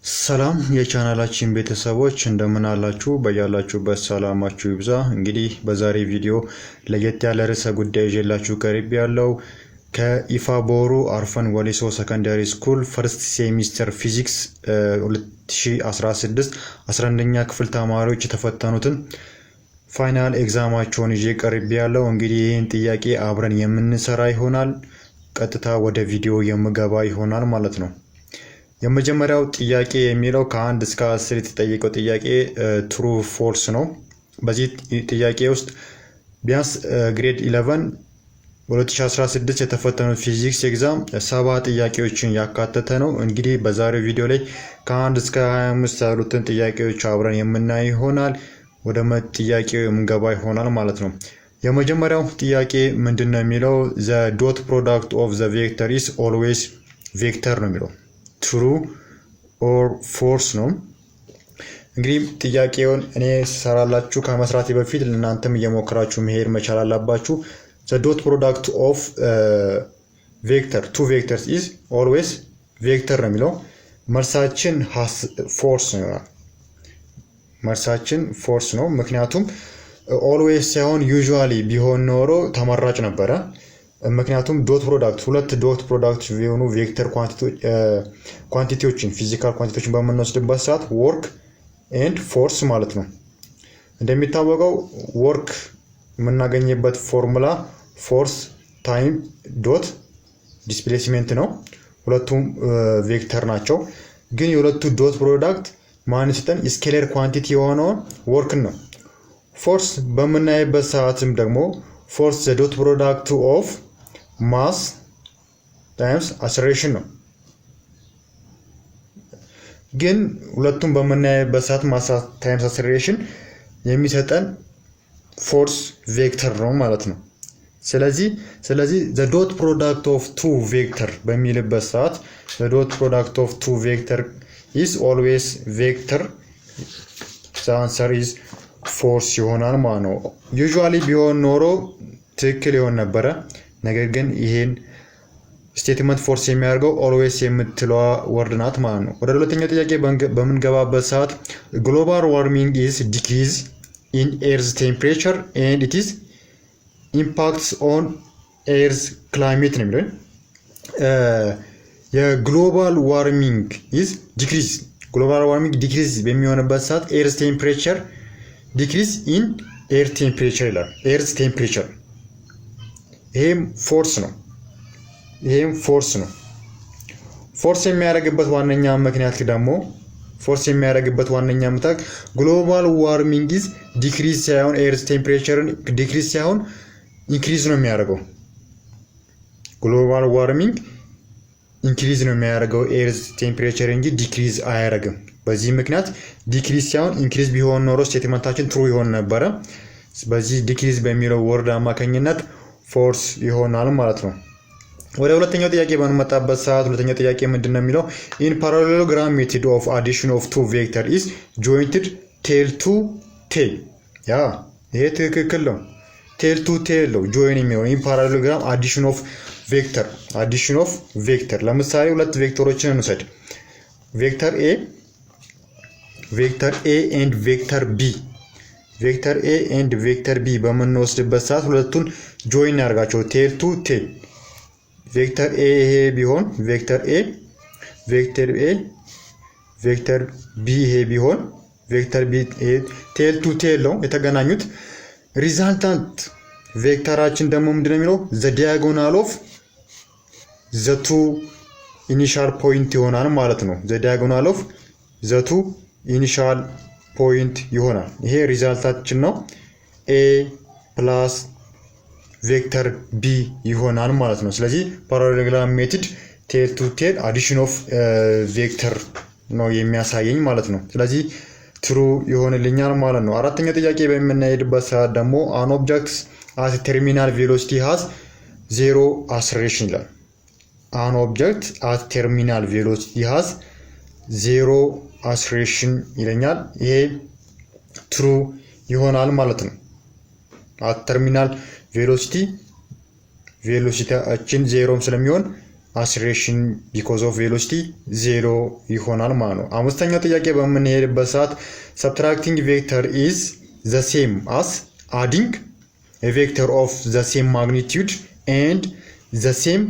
ሰላም የቻናላችን ቤተሰቦች፣ እንደምን አላችሁ? በያላችሁበት ሰላማችሁ ይብዛ። እንግዲህ በዛሬ ቪዲዮ ለየት ያለ ርዕሰ ጉዳይ ይዤላችሁ ቀርቤያለሁ። ከኢፋ ቦሩ አርፈን ወሊሶ Secondary School first semester physics 2016 11ኛ ክፍል ተማሪዎች የተፈተኑትን final exam ኣቸውን ይዤ ቀርቤያለሁ። እንግዲህ ይህን ጥያቄ አብረን የምንሰራ ይሆናል። ቀጥታ ወደ ቪዲዮ የምገባ ይሆናል ማለት ነው። የመጀመሪያው ጥያቄ የሚለው ከ1 እስከ 10 የተጠየቀው ጥያቄ true false ነው። በዚህ ጥያቄ ውስጥ ቢያንስ grade 11 2016 የተፈተኑት physics exam 70 ጥያቄዎችን ያካተተ ነው። እንግዲህ በዛሬው ቪዲዮ ላይ ከ1 እስከ 25 ያሉትን ጥያቄዎች አብረን የምናይ ይሆናል። ወደ ጥያቄው የምንገባ ይሆናል ማለት ነው። የመጀመሪያው ጥያቄ ምንድን ነው የሚለው፣ the dot product of the vector is always vector ነው የሚለው፣ true or false ነው። እንግዲህ ጥያቄውን እኔ ስሰራላችሁ ከመስራቴ በፊት እናንተም እየሞከራችሁ መሄድ መቻል አለባችሁ። The dot product of vector, two vectors, is always vector ነው የሚለው፣ መልሳችን false ነው ይሆናል። መልሳችን false ነው። ምክንያቱም always ሳይሆን usually ቢሆን ኖሮ ተመራጭ ነበረ። ምክንያቱም dot product፣ ሁለት dot product የሆኑ vector quantity ዎችን፣ physical quantity ዎችን በምንወስድበት ሰዓት work and force ማለት ነው። እንደሚታወቀው work የምናገኝበት formula force time dot displacement ነው። ሁለቱም vector ናቸው። ግን የሁለቱ dot product ማን ስጠን scalar quantity የሆነውን work ን ነው። Force በምናይበት ሰዓትም ደግሞ force the dot product of mass times acceleration ነው። ግን ሁለቱም በምናይበት ሰዓት mass times acceleration የሚሰጠን force vector ነው ማለት ነው። ስለዚህ the dot product of two vector በሚልበት ሰዓት the dot product of two vector is always vector፣ the answer is false ይሆናል ማለት ነው። Usually ቢሆን ኖሮ ትክክል ይሆን ነበረ። ነገር ግን ይሄን statement false የሚያደርገው always የምትለዋ word ናት ማለት ነው። ወደ ሁለተኛው ጥያቄ በምንገባበት ሰዓት global warming is decrease in earth temperature and its impacts on earth climate ነው የሚለው። የ global warming is decrease፣ global warming decrease በሚሆንበት ሰዓት earth temperature፣ decrease in earth temperature ይላል። Earth temperature ይሄም false ነው። ይሄም false ነው። False የሚያደርግበት ዋነኛ ምክንያት ደግሞ፣ false የሚያደርግበት ዋነኛ ምክንያት global warming is decrease ሳይሆን፣ earth temperature ን decrease ሳይሆን increase ነው የሚያደርገው። Global warming increase ነው የሚያደርገው earth temperature እንጂ decrease አያደርግም። በዚህ ምክንያት decrease ሳይሆን increase ቢሆን ኖሮ statement ኣችን true ይሆን ነበረ። በዚህ decrease በሚለው word አማካኝነት false ይሆናል ማለት ነው። ወደ ሁለተኛው ጥያቄ በምንመጣበት ሰዓት ሁለተኛው ጥያቄ ምንድን ነው የሚለው፣ in parallelogram method of addition of two vector is jointed tail to tail። Yeah፣ ይሄ ትክክል ነው። Tail to tail ነው join የሚሆነው in parallelogram addition of vector። Addition of vector፣ ለምሳሌ ሁለት vector ኦችን እንውሰድ። Vector A and vector B፣ vector A and vector B በምንወስድበት ሰዓት ሁለቱን join ያደርጋቸው tail to tail። Vector A ይሄ ቢሆን፣ vector A፣ vector B ይሄ ቢሆን፣ vector B tail to tail ነው የተገናኙት። Resultant vector ኣችን ደግሞ ምንድነው የሚለው፣ the diagonal of the two initial point ይሆናል ማለት ነው። The diagonal of the two initial point ይሆናል። ይሄ result ኣችን ነው። A plus vector B ይሆናል ማለት ነው። ስለዚህ parallelogram method tail to tail addition of vector ነው የሚያሳየኝ ማለት ነው። ስለዚህ true ይሆንልኛል ማለት ነው። አራተኛው ጥያቄ በምናሄድበት ሰዓት ደግሞ an object at terminal velocity has zero acceleration ይላል። An object at terminal velocity has zero acceleration ይለኛል። ይሄ true ይሆናል ማለት ነው። At terminal velocity velocity ያችን ዜሮም ስለሚሆን Acceleration because of velocity zero ይሆናል ማለት ነው። አምስተኛው ጥያቄ በምንሄድበት ሰዓት subtracting vector is the same as adding vector of the same magnitude and the same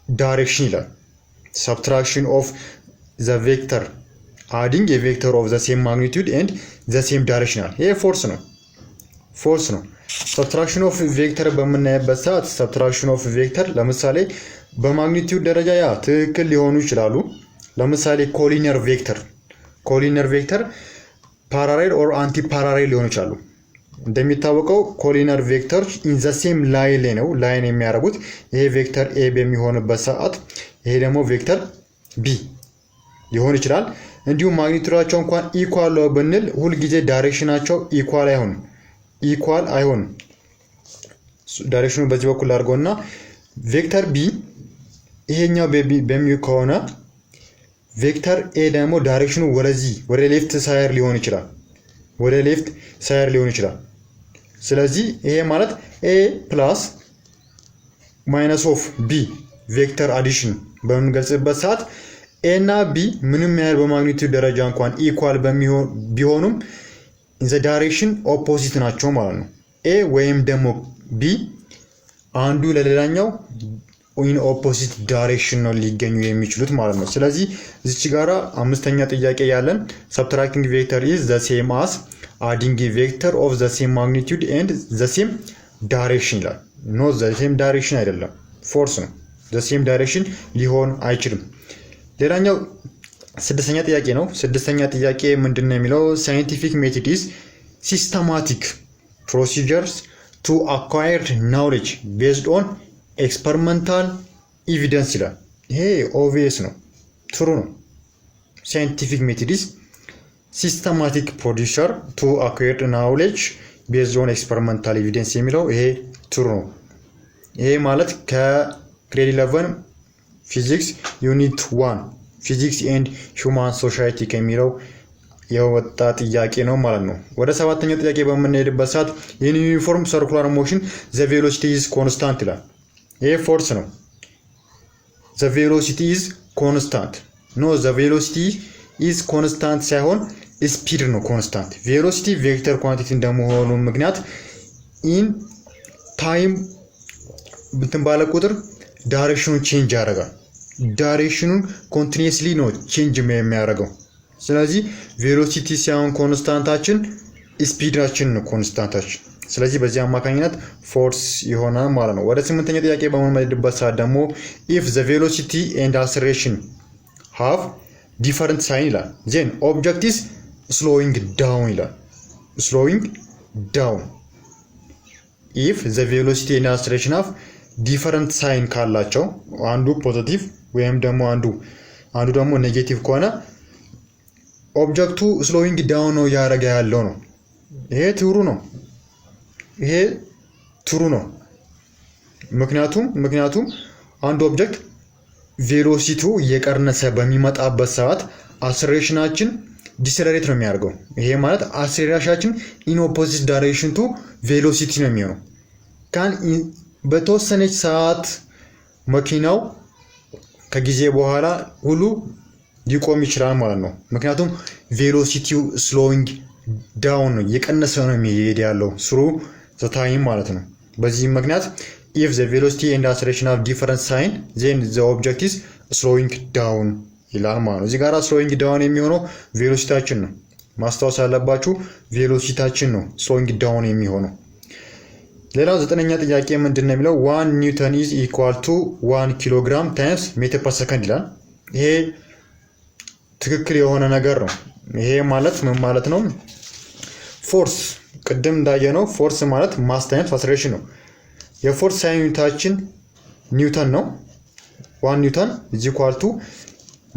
direction ይላል። Subtraction of the vector, adding የ vector of the same magnitude and the same direction ይላል። ይሄ false ነው፣ false ነው። Subtraction of vector በምናይበት ሰዓት subtraction of vector ለምሳሌ በ magnitude ደረጃ ያ ትክክል ሊሆኑ ይችላሉ። ለምሳሌ collinear vector parallel or anti parallel ሊሆኑ ይችላሉ። እንደሚታወቀው collinear vector in the same line ላይ ነው line የሚያደርጉት። ይሄ vector A በሚሆንበት ሰዓት ይሄ ደግሞ vector B ሊሆን ይችላል። እንዲሁም magnitude ኣቸው እንኳን equal ነው ብንል ሁልጊዜ direction ኣቸው equal አይሆንም፣ equal አይሆንም። Direction ኑ በዚህ በኩል አድርገውና vector B ይሄኛው በሚ ከሆነ vector A ደግሞ direction ኑ ወደዚህ ወደ left side ሊሆን ይችላል፣ ወደ left side ሊሆን ይችላል። ስለዚህ ይሄ ማለት A plus minus of B vector addition በምንገልጽበት ሰዓት A እና B ምንም ያህል በ magnitude ደረጃ እንኳን equal ቢሆኑም in the direction opposite ናቸው ማለት ነው። A ወይም ደግሞ B አንዱ ለሌላኛው in opposite direction ነው ሊገኙ የሚችሉት ማለት ነው። ስለዚህ እዚች ጋራ አምስተኛ ጥያቄ ያለን subtracting vector is the same as adding vector of the same magnitude and the same direction ይላል። No, the same direction አይደለም፣ false ነው። The same direction ሊሆን አይችልም። ሌላኛው ስድስተኛ ጥያቄ ነው። ስድስተኛ ጥያቄ ምንድን ነው የሚለው? Scientific method is systematic procedures to acquired knowledge based on experimental evidence ይላል። ይሄ obvious ነው፣ true ነው። Scientific method is systematic procedure to acquired knowledge based on experimental evidence የሚለው ይሄ true ነው። ይሄ ማለት ከ grade 11 physics unit 1 physics and human society ከሚለው የወጣ ጥያቄ ነው ማለት ነው። ወደ ሰባተኛው ጥያቄ በምንሄድበት ሰዓት uniform circular motion the velocity is constant ይላል። ይሄ false ነው። The velocity is constant, no, the velocity is constant ሳይሆን speed ነው constant። Velocity vector quantity እንደመሆኑ ምክንያት in time እንትን ባለ ቁጥር direction ኑን change ያደርጋል። Direction ኑን continuously ነው change የሚያደርገው። ስለዚህ velocity ሳይሆን constant ኣችን speed ኣችን ነው constant ኣችን። ስለዚህ በዚህ አማካኝነት false ይሆናል ማለት ነው። ወደ ስምንተኛ ጥያቄ በምንሄድበት ሰዓት ደግሞ if the velocity and acceleration have different sign ይላል፣ then object is slowing down ይላል። Slowing down, if the velocity and acceleration have different sign ካላቸው አንዱ positive ወይም ደግሞ አንዱ ደግሞ negative ከሆነ object ኡ slowing down ነው እያደረገ ያለው ነው። ይሄ true ነው። ይሄ true ነው። ምክንያቱም አንድ object velocity ው እየቀነሰ በሚመጣበት ሰዓት acceleration ኣችን decelerate ነው የሚያደርገው። ይሄ ማለት acceleration ኣችን in opposite direction to velocity ነው የሚሆነው። ካን በተወሰነች ሰዓት መኪናው ከጊዜ በኋላ ሁሉ ሊቆም ይችላል ማለት ነው። ምክንያቱም velocity ው slowing down ነው፣ እየቀነሰ ነው የሚሄድ ያለው through the time ማለት ነው። በዚህም ምክንያት if the velocity and acceleration have different sign, then the object is slowing down ይላል ማለት ነው። እዚህ ጋር slowing down የሚሆነው velocity ያችን ነው። ማስታወስ ያለባችሁ velocity ያችን ነው slowing down የሚሆነው። ሌላው ዘጠነኛ ጥያቄ ምንድን ነው የሚለው? 1 newton is equal to 1 kilogram times meter per second ይላል። ይሄ ትክክል የሆነ ነገር ነው። ይሄ ማለት ምን ማለት ነው? Force ቅድም እንዳየነው force ማለት mass times acceleration ነው። የ force SI unit ኣችን ኒውተን ነው። 1 newton is equal to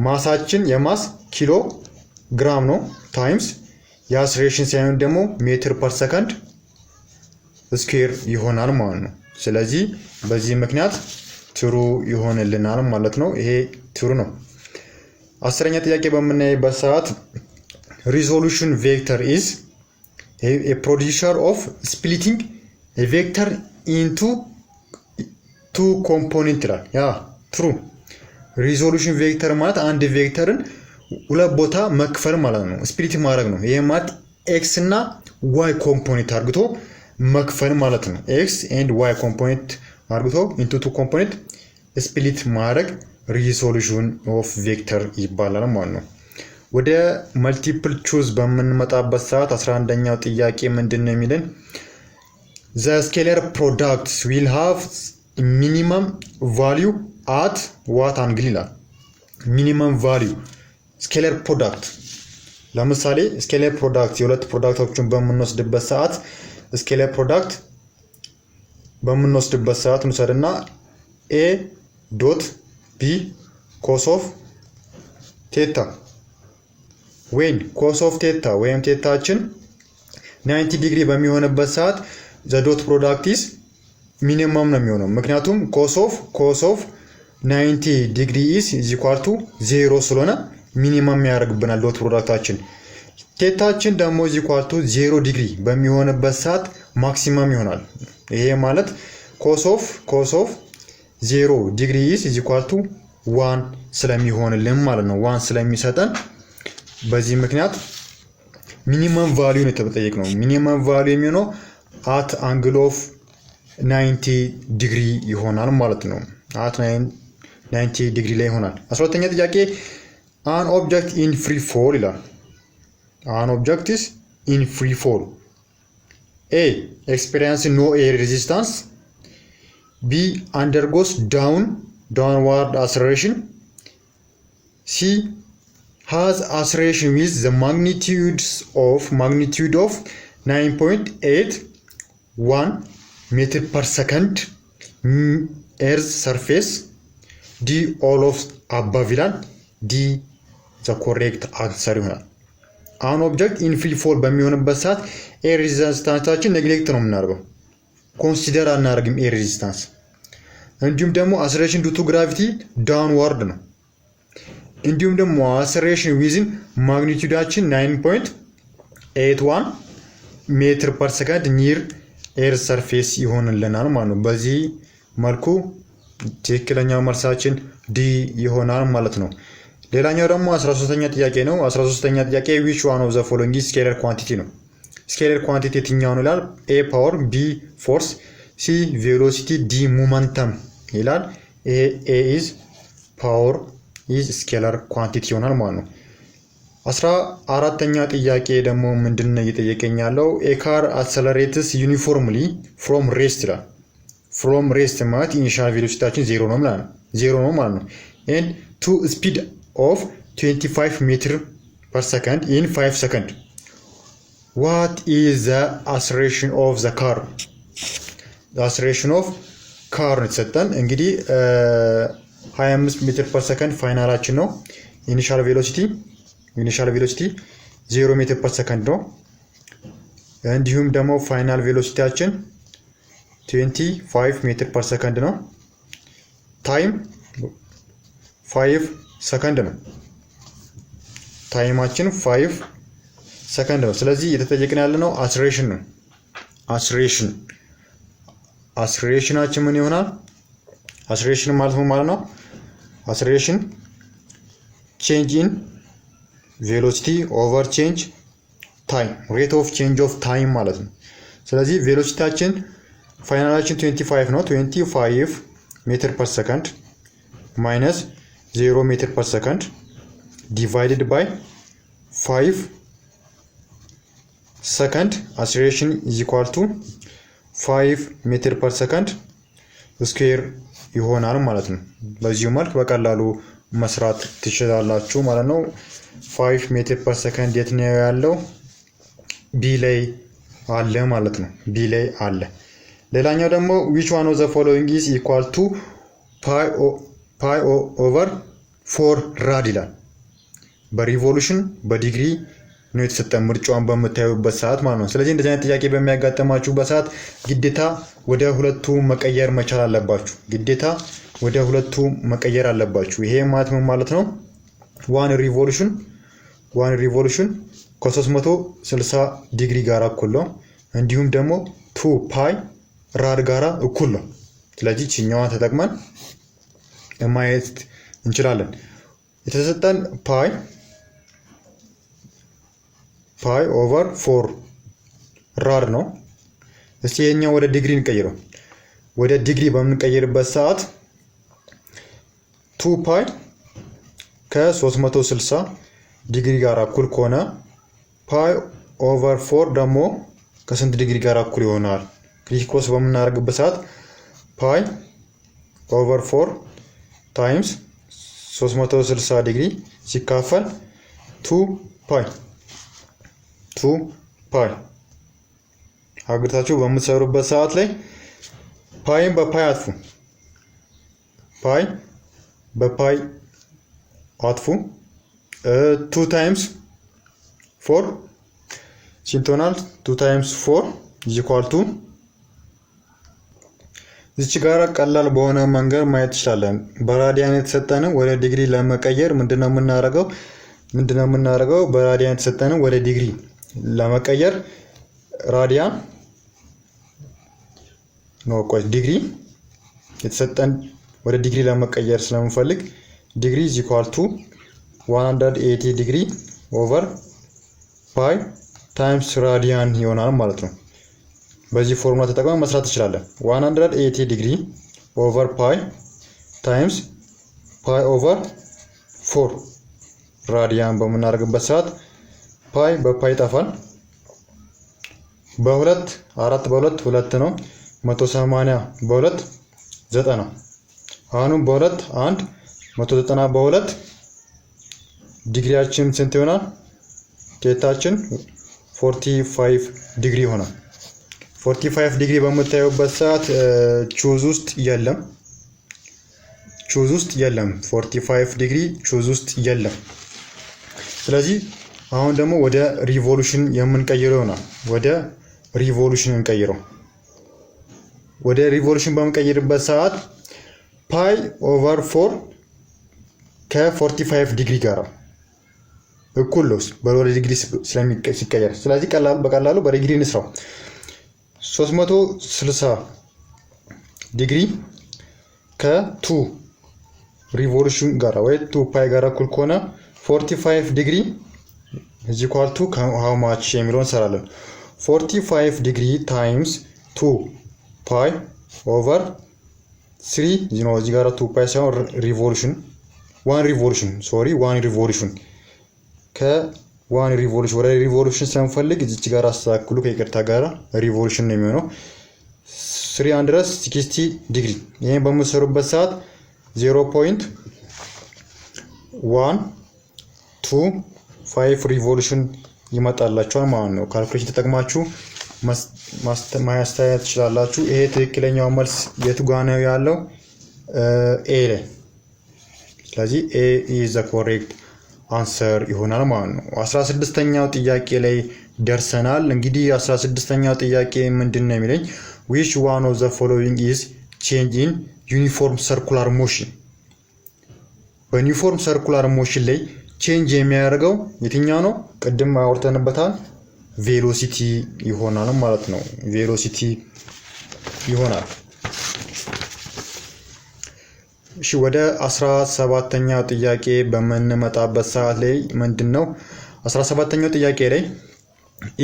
mass ኣችን የ mass ኪሎ ግራም ነው times የ acceleration ሳይሆን ደግሞ meter per second square ይሆናል ማለት ነው። ስለዚህ በዚህ ምክንያት true ይሆንልናል ማለት ነው። ይሄ true ነው። አስረኛ ጥያቄ በምናይበት ሰዓት resolution vector is a procedure of splitting vector into two component ይላል። Resolution vector two component ይላል። Yeah, true። Resolution vector ማለት አንድ vector ን ሁለት ቦታ መክፈል ማለት ነው፣ split ማድረግ ነው። ይህ ማለት x እና y component አርግቶ መክፈል ማለት ነው። x and y component አርግቶ into two component split ማድረግ resolution of vector ይባላል ማለት ነው። ወደ multiple choose በምንመጣበት ሰዓት 11ኛው ጥያቄ ምንድን ነው የሚለን? The scalar product will have minimum value at what angle ይላል። Minimum value scalar product፣ ለምሳሌ scalar product የሁለት product ኦችን በምንወስድበት ሰዓት፣ scalar product በምንወስድበት ሰዓት እንውሰድና A dot B cos of theta፣ when cos of theta ወይም theta ችን 90 ዲግሪ በሚሆንበት ሰዓት the dot product is minimum ነው የሚሆነው። ምክንያቱም cos of 90 degree is equal to zero ስለሆነ minimum ያደርግብናል dot product ኣችን። Theta ችን ደግሞ is equal to 0 degree በሚሆንበት ሰዓት maximum ይሆናል። ይሄ ማለት cos of 0 degree is equal to one ስለሚሆንልን ማለት ነው። One ስለሚሰጠን በዚህ ምክንያት minimum value ነው የተጠየቅነው። Minimum value የሚሆነው at angle of 90 ዲግሪ ይሆናል ማለት ነው። At 90 ዲግሪ ላይ ይሆናል። 12ኛ ጥያቄ an object in free fall ይላል። An object is in free fall፣ A, experience no air resistance፣ B, undergoes downward acceleration፣ C, has acceleration with the magnitude of 9.81 meter per second earth surface፣ D, all of above ይላል። D the correct answer ይሆናል። አሁን object in free fall በሚሆንበት ሰዓት air resistance ኣችን neglect ነው የምናደርገው፣ consider አናደርግም air resistance። እንዲሁም ደግሞ acceleration due to gravity downward ነው። እንዲሁም ደግሞ acceleration with magnitude ኣችን 9.81 meter per second near earth surface ይሆንልናል ማለት ነው። በዚህ መልኩ ትክክለኛው መልሳችን D ይሆናል ማለት ነው። ሌላኛው ደግሞ 13ኛ ጥያቄ ነው። 13ኛ ጥያቄ which one of the following scalar quantity ነው። Scalar quantity የትኛው ነው ይላል። A, power፣ B, force፣ C, velocity፣ D, momentum ይላል። A is power is scalar quantity ይሆናል ማለት ነው። 14ኛ ጥያቄ ደግሞ ምንድን ነው እየጠየቀኝ ያለው? A car accelerates uniformly from rest ይላል። From rest ማለት initial velocity ያችን ዜሮ ነው ማለት ነው፣ ዜሮ ነው ማለት ነው። And to speed of 25 meter per second in 5 second, what is the acceleration of the car? Acceleration of car ነው የተሰጠን። እንግዲህ 25 meter per second final ኣችን ነው። Initial velocity 0 meter per second ነው። እንዲሁም ደግሞ final velocity ያችን 25 meter per second ነው። Time 5 ሰከንድ ነው። Time ኣችን 5 ሰከንድ ነው። ስለዚህ እየተጠየቅን ያለ ነው acceleration ነው። Acceleration ኣችን ምን ይሆናል? Acceleration ማለት ምን ማለት ነው? Acceleration change in velocity over change time, rate of change of time ማለት ነው። ስለዚህ velocity ያችን final ኣችን 25 ነው። 25 meter per second minus 0 meter per second divided by 5 second, acceleration is equal to 5 meter per second square ይሆናል ማለት ነው። በዚሁ መልክ በቀላሉ መስራት ትችላላችሁ ማለት ነው። 5 meter per second የት ነው ያለው? B ላይ አለ ማለት ነው። B ላይ አለ። ሌላኛው ደግሞ which one of the following is equal to pi over four rad ይላል። በ revolution በ degree ነው የተሰጠ ምርጫዋን በምታዩበት ሰዓት ማለት ነው። ስለዚህ እንደዚህ አይነት ጥያቄ በሚያጋጥማችሁበት ሰዓት ግዴታ ወደ ሁለቱ መቀየር መቻል አለባችሁ። ግዴታ ወደ ሁለቱ መቀየር አለባችሁ። ይሄ ማለት ምን ማለት ነው? One revolution ከ360 ዲግሪ ጋር እኩል ነው። እንዲሁም ደግሞ two pi rad ጋራ እኩል ነው። ስለዚህ ችኛዋን ተጠቅመን ማየት እንችላለን። የተሰጠን pi over 4 rad ነው። እስቲ የኛው ወደ ዲግሪ እንቀይረው። ወደ ዲግሪ በምንቀይርበት ሰዓት 2 pi ከ360 ዲግሪ ጋር እኩል ከሆነ pi over 4 ደግሞ ከስንት ዲግሪ ጋር እኩል ይሆናል? Cross በምናደርግበት ሰዓት pi over 4 times 360 ዲግሪ ሲካፈል 2 pi፣ 2 pi አግኝታችሁ በምትሰሩበት ሰዓት ላይ pi ን በ pi አጥፉ። Pi በ pi አጥፉ። 2 times 4 ስንት ይሆናል? 2 times 4 is equal to፣ እዚች ጋር ቀላል በሆነ መንገድ ማየት ትችላለን። በ radian የተሰጠንን ወደ ዲግሪ ለመቀየር ምንድነው የምናደርገው? ምንድነው የምናደርገው? በ radian የተሰጠንን ወደ ዲግሪ ለመቀየር radian no፣ ቆይ፣ ዲግሪ የተሰጠን ወደ ዲግሪ ለመቀየር ስለምንፈልግ degree is equal to 180 degree over pi times radian ይሆናል ማለት ነው። በዚህ ፎርሙላ ተጠቅመን መስራት እንችላለን። 180 degree over pi times pi over 4 radian በምናደርግበት ሰዓት pi በ pi ይጠፋል። በሁለት አራት፣ በሁለት ሁለት ነው። 180 በሁለት 90። አሁንም በሁለት አንድ፣ 190 በሁለት ዲግሪያችን ስንት ይሆናል? Theta ችን 45 ዲግሪ ይሆናል። 45 ዲግሪ በምታዩበት ሰዓት choice ውስጥ የለም። Choice ውስጥ የለም። 45 degree choice ውስጥ የለም። ስለዚህ አሁን ደግሞ ወደ revolution የምንቀይረው ይሆናል። ወደ revolution እንቀይረው። ወደ revolution በምንቀይርበት ሰዓት pi over 4 ከ45 ዲግሪ ጋር እኩል ነው ወደ ዲግሪ ሲቀየር። ስለዚህ በቀላሉ በዲግሪ እንስራው። 360 ዲግሪ ከ 2 revolution ጋር ወይ 2 pi ጋር እኩል ከሆነ 45 degree is equal to how much የሚለውን እንሰራለን። 45 degree times 2 pi over 3 ነው። እዚህ ጋር 2 pi ሳይሆን revolution፣ 1 revolution፣ sorry፣ 1 revolution። ከ 1 revolution ወደ revolution ስለምፈልግ እዚች ጋር አስተካክሉ ከይቅርታ ጋር፣ revolution ነው የሚሆነው 360 ዲግሪ። ይህን በምትሰሩበት ሰዓት 0.125 revolution ይመጣላችኋል ማለት ነው። Calculation ተጠቅማችሁ ማስተያየት ትችላላችሁ። ይሄ ትክክለኛው መልስ የቱ ጋ ነው ያለው? A ላይ። ስለዚህ A is the correct answer ይሆናል ማለት ነው። 16ኛው ጥያቄ ላይ ደርሰናል። እንግዲህ 16ኛው ጥያቄ ምንድን ነው የሚለኝ? Which one of the following is change in uniform circular motion? በ uniform circular motion ላይ change የሚያደርገው የትኛው ነው? ቅድም አውርተንበታል። Velocity ይሆናል ማለት ነው። Velocity ይሆናል። እሺ፣ ወደ 17ኛው ጥያቄ በምንመጣበት ሰዓት ላይ ምንድን ነው 17ኛው ጥያቄ ላይ?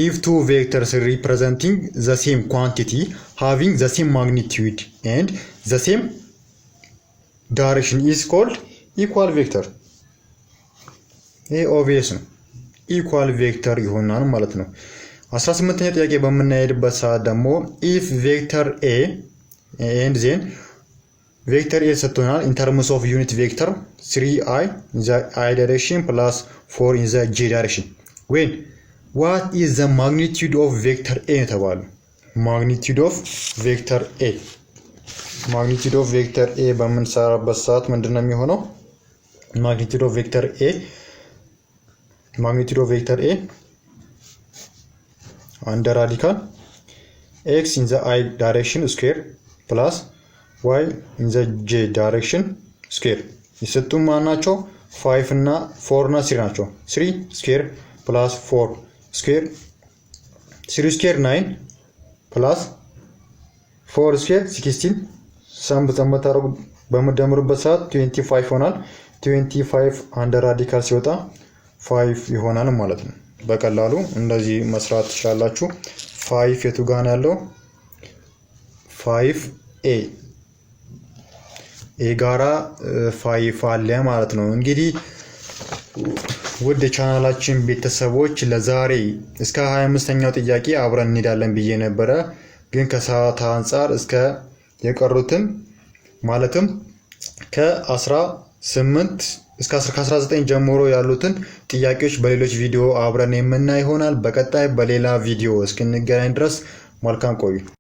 If two vectors representing the same quantity, having the same magnitude and the same direction is called equal vector። ይሄ obvious ነው። Equal vector ይሆናል ማለት ነው። 18ኛ ጥያቄ በምናሄድበት ሰዓት ደግሞ if vector A and then vector A ሰጥቶናል in terms of unit vector 3 i in the i direction plus 4 in the j direction, when what is the magnitude of vector A የተባሉ። Magnitude of vector A፣ magnitude of vector A በምንሰራበት ሰዓት ምንድን ነው የሚሆነው? Magnitude of vector A፣ magnitude of vector A under radical x in the i direction square plus y in the j direction square። የሰጡን ማን ናቸው? 5 እና 4 እና 3 ናቸው። 3 square plus 4 square፣ 3 square 9 plus 4 square 16። Sum በምታደርጉ በምደምሩበት ሰዓት 25 ይሆናል። 25 under radical ሲወጣ 5 ይሆናል ማለት ነው። በቀላሉ እንደዚህ መስራት ትችላላችሁ። 5 የቱ ጋር ነው ያለው? 5 A ጋራ 5 አለ ማለት ነው። እንግዲህ ውድ የቻናላችን ቤተሰቦች፣ ለዛሬ እስከ 25ኛው ጥያቄ አብረን እንሄዳለን ብዬ ነበረ፣ ግን ከሰዓት አንጻር እስከ የቀሩትን ማለትም ከ18 እስከ 19 ጀምሮ ያሉትን ጥያቄዎች በሌሎች ቪዲዮ አብረን የምናይ ይሆናል። በቀጣይ በሌላ ቪዲዮ እስክንገናኝ ድረስ መልካም ቆዩ።